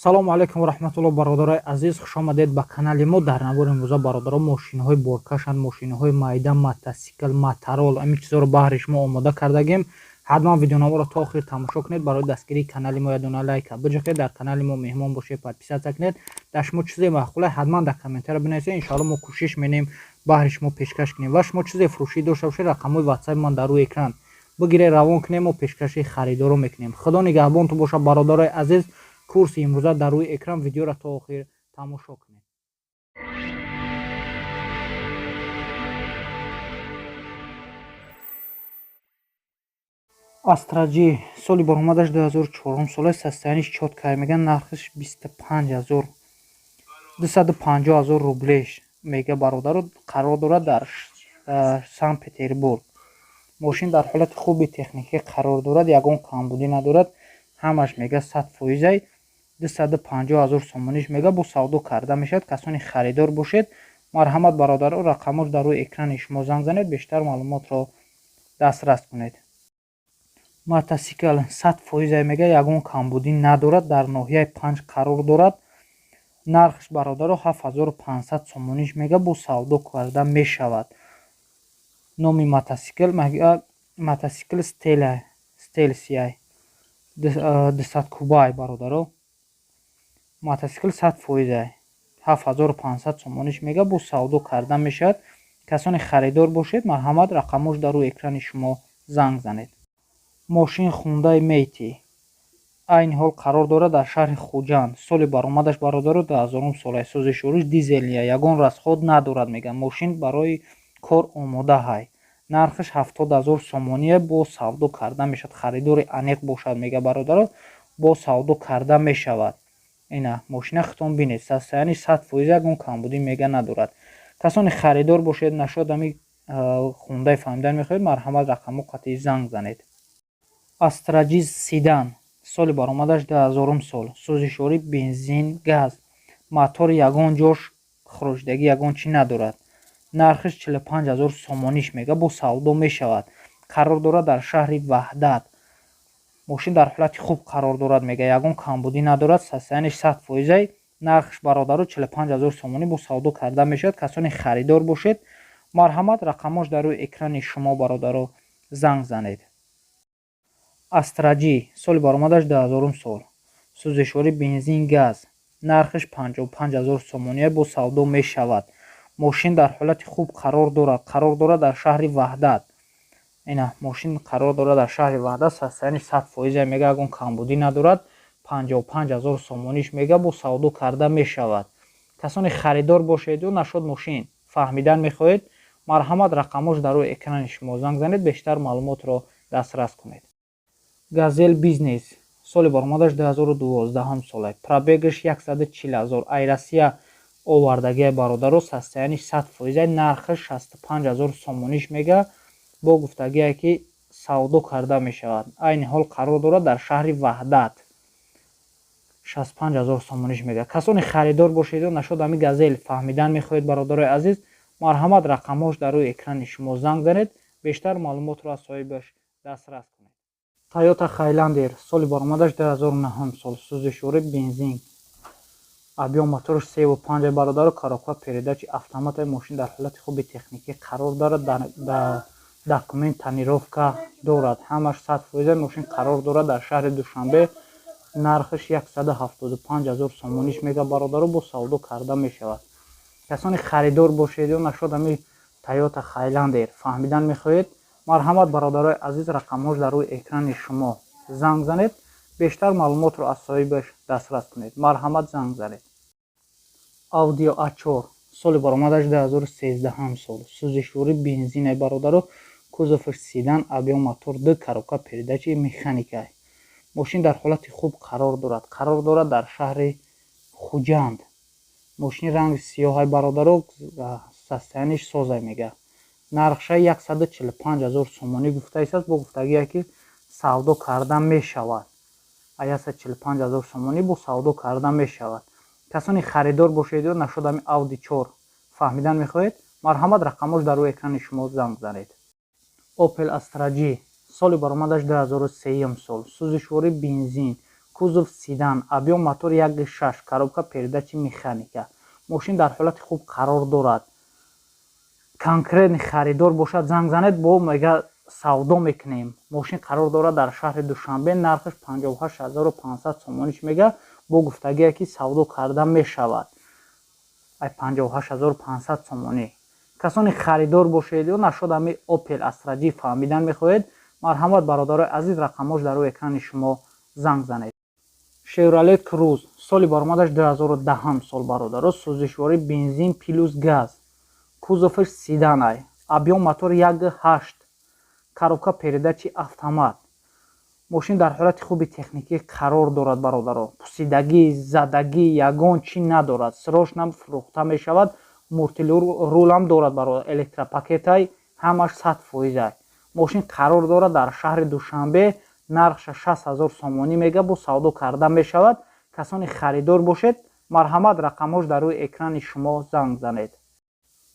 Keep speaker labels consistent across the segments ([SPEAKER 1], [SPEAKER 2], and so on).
[SPEAKER 1] Салому алайкум ва раҳматуллоҳ, бародарои азиз, хушомадед ба канали мо. Дар навори имрӯза, бародаро, мошинаҳои боркашанд, мошинаҳои майда, мотосикл, моторол, ҳамин чизҳоро баҳри шумо омода кардагем. Ҳатман видеонаворо то охир тамошо кунед. Барои дастгирии канали мо ядона лайка биҷақед, дар канали мо меҳмон бошед, подписаться кунед. Дар шумо чизе маъқуле, ҳатман дар комментария бинависед. Иншоалло, мо кӯшиш менем баҳри шумо пешкаш кунем. Ва шумо чизе фурӯшӣ дошта бошед, рақамҳои ватсапи ман дар рӯи экран, бигиред, равон кунем, мо пешкаши харидоро мекунем. Худо нигаҳбонтон бошад, бародарои азиз. Курси имрӯза дар рӯи экран, видеоро то охир тамошо кунед. Астра Ҷи, соли баромадаш 2004 сола, состояние ш чёткая меган, нархаш 25 000, 250 000 рублеш мега, бародаро. Қарор дорад дар Санкт Петербург. Мошин дар ҳолати хуби техникӣ қарор дорад, ягон камбудӣ надорад, ҳамаш мега 100 фоизай. 250 000 сомониш мега, бо савдо карда мешавад. Касоне харидор бошед, марҳамат, бародаро, рақамҳош дар рӯи экрани шумо, занг занед, бештар маълумотро дастрас кунед. Мотосикл 100 фоизай мега, ягон камбудӣ надорад, дар ноҳияи Панҷ қарор дорад. Нархш, бародаро, 7500 сомониш мега, бо савдо карда мешавад. Номи мотосикл мега мотосикл Стела, Стелсияй, 200 кубай, бародаро. Мотосикл 100 фоизай, 7500 сомониш мега, бо савдо карда мешавад. Касоне харидор бошед, марҳамат, рақамҳош дар рӯи экрани шумо, занг занед. Мошин Хундай Мейти айни ҳол қарор дорад дар шаҳри Хуҷанд. Соли баромадаш, бародаро, 2000-ум сола, сӯзишвориш дизелия, ягон расход надорад мегӯяд. Мошин барои кор омода ҳай. Нархаш 70 000 сомоние, бо савдо карда мешавад. Харидори аниқ бошад, мега, бародаро, бо савдо карда мешавад. Ина мошина худтон бинед, состояние 100%, ягон камбудӣ мега надорад. Касоне харидор бошед, нашод ами Хундай фаҳмидан мехоҳед, марҳамат, рақамҳо қатъи занг занед. Астра Ҷи седан, соли баромадаш 2000-ум сол, сӯзишворӣ бензин, газ, мотори ягон ҷош хурӯшидагӣ, ягон чӣ надорад. Нархиш 45 000 сомониш мега, бо савдо мешавад. Қарор дорад дар шаҳри Ваҳдат. Мошин дар ҳолати хуб қарор дорад мега, ягон камбудӣ надорад, состояние ш 100 фоизай. Нархш, бародаро, 45 000 сомонӣ, бо савдо карда мешавад. Касоне харидор бошед, марҳамат, рақамҳош дар рӯи экрани шумо, бародаро, занг занед. Астра Ҷи, соли баромадаш 2000-ум сол, сӯзишворӣ бензин, газ, нархиш 55 000 сомоние, бо савдо мешавад. Мошин дар ҳолати хуб қарор дорад, қарор дорад дар шаҳри Ваҳдат. Ина мошин қарор дорад дар шаҳри Ваҳдат, состояние 100 фоиза мега, ягон камбудӣ надорад. 55 000 сомониш мега, бо савдо карда мешавад. Касоне харидор бошеду нашод мошин фаҳмидан мехоҳед, марҳамат, рақамҳош дар рӯи экрани шумо, занг занед, бештар маълумотро дастрас кунед. Газел Бизнес, соли баромадаш 2012 сола, пробег аш 140 000, ай Россия овардагиай, бародаро, состояние 100 фоизай. Нархаш 65 000 сомониш мега, бо гуфтагие ки савдо карда мешавад. Айни ҳол қарор дорад дар шаҳри Ваҳдат. 65 000 сомониш мега. Касоне харидор бошеду нашод ами Газел фаҳмидан мехоҳед, бародарои азиз, марҳамат, рақамҳош дар рӯи экрани шумо, занг занед, бештар маълумотро аз соҳибаш дастрас кунед. Тойота Хайландер, соли баромадаш 2009 сол, сӯзишворӣ бензин, объём моторш 3,5, бародаро, коробка передачи автоматаи. Мошин дар ҳолати хуби техникӣ қарор дорад, документ, тонировка дорад, ҳамаш 100 фоиза. Мошин қарор дорад дар шаҳри Душанбе. Нархаш 175 000 сомониш мега, бародаро, бо савдо карда мешавад. Касоне харидор бошед ё нашод ами Тойота Хайландер фаҳмидан мехоҳед, марҳамат, бародарои азиз, рақамҳош дар рӯи экрани шумо, занг занед, бештар маълумотро аз соҳибаш дастрас кунед. Марҳамат, занг занед. Ауди А4, соли баромадаш 2013 сол, сӯзишворӣ бензине, бародаро, кузоваш седан, объём мотор 2, коробка передачи механика. Мошин дар ҳолати хуб қарор дорад, қарор дорад дар шаҳри Хуҷанд. Мошини ранги сиёҳай, бародаро, состояние ш созай мега. Нархша 145 000 сомонӣ гуфтаистааст, бо гуфтагие ки савдо карда мешавад. 145 000 сомонӣ, бо савдо карда мешавад. Касоне харидор бошед ё нашод ами Ауди 4 фаҳмидан мехоҳед, марҳамат, рақамҳош дар рӯи экрани шумо, занг занед. Опел Астра Ҷи, соли баромадаш 2003 сол, сӯзишворӣ бензин, Кузов седан, объём мотор 1,6, коробка передачи механика. Мошин дар ҳолати хуб қарор дорад. Конкретный харидор бошад, занг занед, бо мега савдо мекунем. Мошин қарор дорад дар шаҳри Душанбе, нархаш 58 500 сомониш мега, бо гуфтагие ки савдо карда мешавад. Ай 58 500 сомонӣ. Касоне харидор бошед ё нашуд ами Опел Астра Ҷи фаҳмидан мехоҳед, марҳамат, бародарои азиз, рақамҳош дар рӯи экрани шумо, занг занед. Шевролет Круз, соли баромадаш 2010 сол, бародаро, сӯзишворӣ бензин плюс газ, кузоваш седанай, объём мотор 1,8, коробка передачи автомат. Мошин дар ҳолати хуби техникӣ қарор дорад, бародаро, пусидагӣ, задагӣ, ягон чӣ надорад. Срочно фурӯхта мешавад. Мультирулам дорад, бародар, электропакетай, ҳамаш 100%-ай. Мошин қарор дорад дар шаҳри Душанбе, нархша 60 000 сомонӣ мега, бо савдо карда мешавад. Касоне харидор бошед, марҳамат, рақамҳош дар рӯи экрани шумо, занг занед.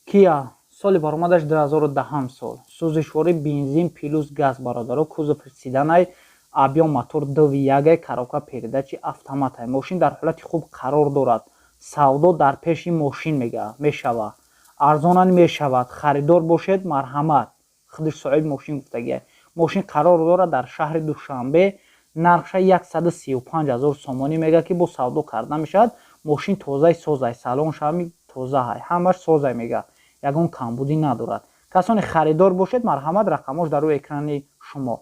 [SPEAKER 1] Кия, соли баромадаш 2010 сол, сӯзишворӣ бензин плюс газ, бародаро, кузов седанай, объём мотор 2,1, коробка передачи автоматай. Мошин дар ҳолати хуб қарор дорад. Савдо дар пеши мошин мега мешавад, арзонан мешавад. Харидор бошед, марҳамат, худаш соҳиби мошин гуфтагия. Мошин қарор дорад дар шаҳри Душанбе, нархша 135 000 сомонӣ мега ки бо савдо карда мешавад. Мошин тозаи созай, салоншами тозаҳай, ҳамаш созай мега, ягон камбудӣ надорад. Касоне харидор бошед, марҳамат, рақамҳош дар рӯи экрани шумо.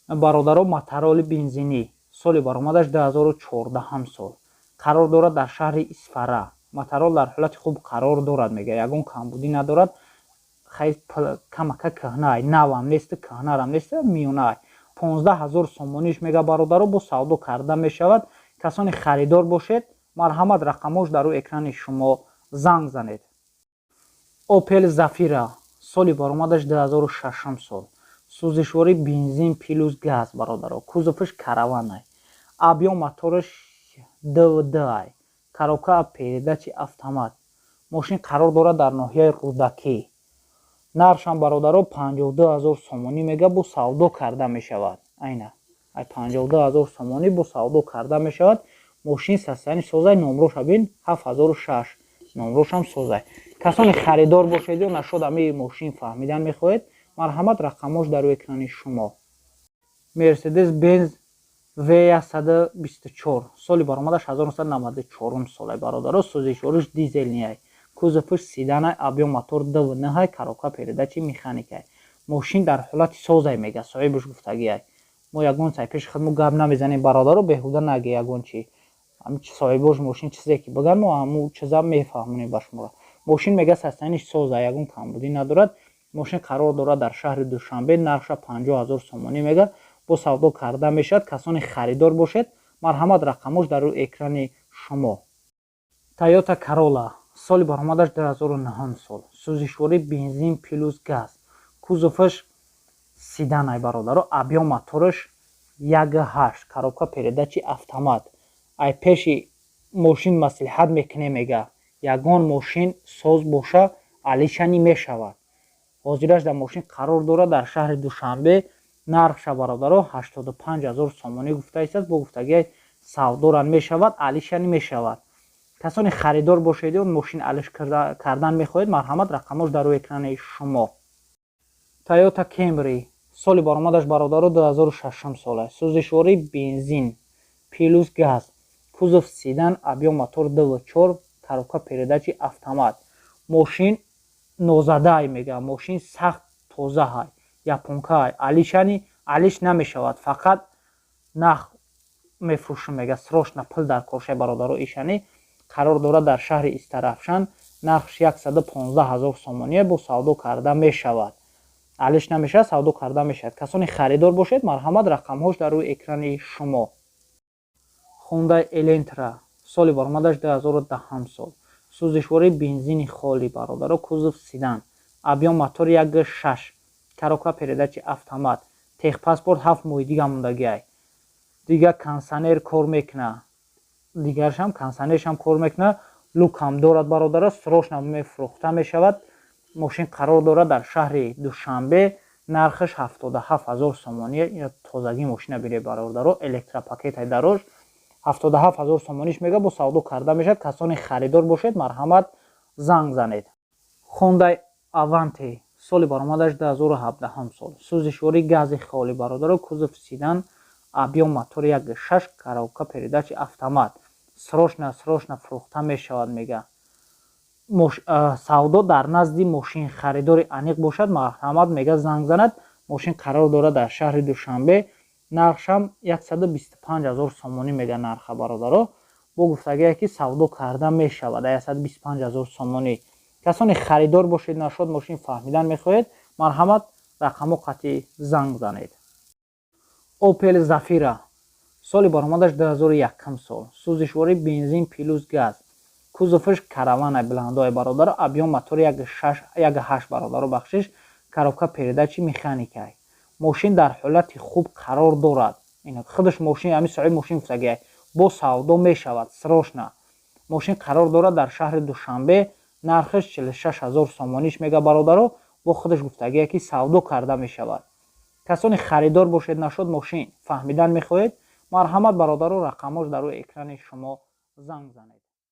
[SPEAKER 1] Бародаро, Матароли бензинӣ, соли баромадаш 2014 сол, қарор дорад дар шаҳри Исфара. Матарол дар ҳолати хуб қарор дорад мега, ягон камбудӣ надорад. Камака кӯҳнаай, навам нест, кӯҳнарам нест, миёнаай. 15 000 сомониш мега, бародаро, бо савдо карда мешавад. Касоне харидор бошед, марҳамат, рақамҳош дар рӯи экрани шумо, занг занед. Опел Зафира, соли баромадаш 2006 сол, сӯзишворӣ бензин плюс газ, бародаро, кузоваш караванай, объём мотораш 2,2-ай, коробка передачи автомат. Мошин қарор дорад дар ноҳияи Рӯдакӣ. Нархшам, бародаро, 52 000 сомонӣ мега, бо савдо карда мешавад. Айна ай 52 000 сомонӣ бо савдо карда мешавад. Мошин состояние созай, номроша бин, 7006 номрошам созай. Касоне харидор бошед ё нашуд ами мошин фаҳмидан мехоҳед, марҳамат, рақамҳош дар рӯи экрани шумо. Мерседес Бенз В124, соли баромадаш 1994 солай, бародаро, сӯзишвориш дизельный, кузоваш седанай, объём мотор 2,9, коробка передачи механикай. Мошин дар ҳолати созай мега, соҳибаш гуфтагиай. Мо ягон сай пеши худ мо гап намезанем, бародаро, беҳуда наге ягон чи. Соҳибош мошин чизе ки биган, мо ҳамун чиза мефаҳмонем ба шуморо. Мошин мега состояние соза, ягон камбудӣ надорад. Мошин қарор дорад дар шаҳри Душанбе, нархша 50 000 сомонӣ мега, бо савдо карда мешавад. Касоне харидор бошед, марҳамат, рақамҳош дар рӯи экрани шумо. Тойота Карола, соли баромадаш 2009 сол, сӯзишворӣ бензин плюс газ, кузоваш седанай, бародаро, объём мотораш 1,8, коробка передачи автомат. Ай пеши мошин маслиҳат мекунем мега, ягон мошин соз боша, алишани мешавад. Ҳозираш дар мошин қарор дорад дар шаҳри Душанбе, нархша, бародаро, 85 000 сомонӣ гуфта истааст, бо гуфтагиай савдоран мешавад, алишани мешавад. Касоне харидор бошед ё мошин алиш кардан мехоҳед, марҳамат, рақамҳош дар рӯи экрани шумо. Тойота Кемри, соли баромадаш, бародаро, 2006 сола, сӯзишворӣ бензин плюс газ, кузов седан, объём мотор 2,4, коробка передачи автомат. Мошин нозадаай мега, мошин сахт тозаҳай, японкаай, алишани алиш намешавад, фақат нах мефурӯшем мега, срочно пул дар коршай, бародаро. Ишани қарор дорад дар шаҳри Истарафшан, нархш 115 000 сомоние, бо савдо карда мешавад. Алиш намешавад, савдо карда мешавад. Касоне харидор бошед, марҳамат, рақамҳош дар рӯи экрани шумо. Хондай Элентра, соли баромадаш 2010 сол, сӯзишвории бензини холӣ, бародаро, кузов седан, объём мотор 1,6, коробка передачи автомат, техпаспорт 7 моҳи дига мондагиай. Дига кондиционер кор мекуна, дигаршам кондиционершам кор мекуна, люкам дорад, бародаро, срочно мефурӯхта мешавад. Мошин қарор дорад дар шаҳри Душанбе, нархаш 77 000 сомонӣ. Тозагии мошина бинед, бародаро, электропакетай дарош. 77 ҳазор сомониш мега, бо савдо карда мешавад. Касоне харидор бошед, марҳамат, занг занед. Хондай Аванте, соли баромадаш 2017 сол, сӯзишворӣ гази холӣ, бародаро, кузов седан, объём мотор 1,6, коробка передачи автомат. Срочно, срочно фурӯхта мешавад, мега. Савдо дар назди мошинхаридори аниқ бошад, марҳамат, мега, занг занад. Мошин қарор дорад дар шаҳри Душанбе, нархшам 125 ҳазор сомонӣ мега нарха, бародаро. Бо гуфтагие, ки савдо карда мешавад 125 ҳазор сомонӣ. Касоне харидор бошед, нашод мошин фаҳмидан мехоҳед, марҳамат, рақамҳо қатъӣ занг занед. Опел Зафира, соли баромадаш 2001 сол, сӯзишворӣ бензин плюс газ, кузоваш каравана, биландои, бародаро, объём мотор 1,8, бародаро, бахшиш, коробка передачи механика. Мошин дар ҳолати хуб қарор дорад. Худаш мошин, ҳамин соҳиби мошин гуфтагиай, бо савдо мешавад срочно. Мошин қарор дорад дар шаҳри Душанбе, нархаш 46 ҳазор сомониш мега, бародаро. Бо худаш гуфтагие, ки савдо карда мешавад. Касоне харидор бошед, нашод мошин фаҳмидан мехоҳед, марҳамат, бародаро, рақамҳош дар рӯи экрани шумо, занг занед.